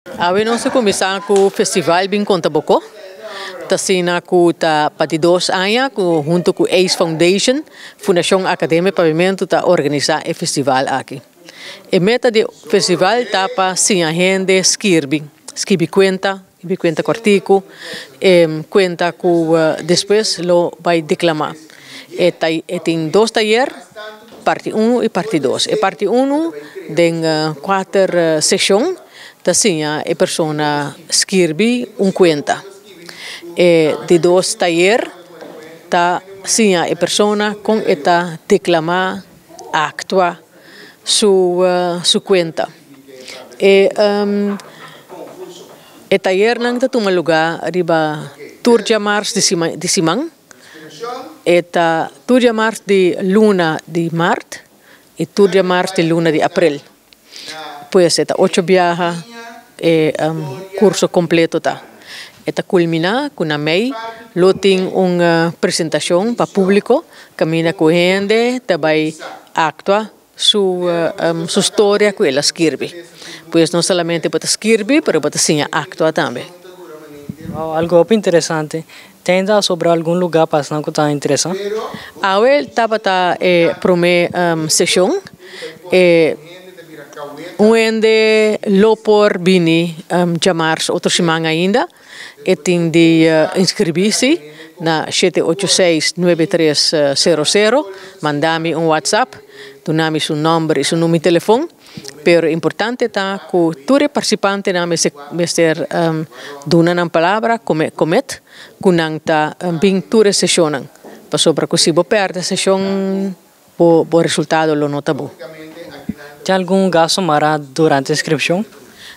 Awe nos a kuminsá ku Festival Bin Konta Boko. Ta asina ku ta pa di dos aña ku huntu ku ace Foundation, Fundashon Akademia Papiamentu ta organisá e festival aki. E meta di e festival ta pa siña hende skirbi, skibi kuenta, skibi kuenta kòrtiku, kuenta ku despues lo bai deklamá. E ta e tin dos tayer, parti unu i parti dos. E parti unu den kuater seshon ta siña e persona skirbi un kuenta. E di dos tayer ta siña e persona kon e ta deklamá, aktua su su kuenta. E e tayernan ta tuma lugá riba tur djamars di di siman. E ta tur djamars di luna di mart i tur djamars di luna di aprel. Pues e ta ocho biaha e kurso kompleto ta. E ta kulminá ku na mei lo tin un presentashon pa públiko kaminda ku hende ta bai aktua su su storia ku el a skirbi. Pues no solamente bo ta skirbi pero bo ta siña aktua tambe. Wow, algo hopi interesante. Tin ta sobra algun lugá pa esnan ku ta interesá? Awe tabata e promé seshon. E un hende lo por bini djamars otro siman ainda. E tin di inskribí si na shete ocho seis nuebe tres sero sero. Manda mi un whatsapp, duna mi su nòmber i su number di telefon. Pero importante ta ku tur e partisipantenan mester mester duna nan palabra komet ku nan ta bin tur e seshonnan. Pasobra ku si bo pèrdè seshon bo bo resultado lo no ta bon. Tin algun gasto mará durante inskripshon?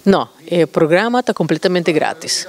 No, e programa ta kompletamente grátis.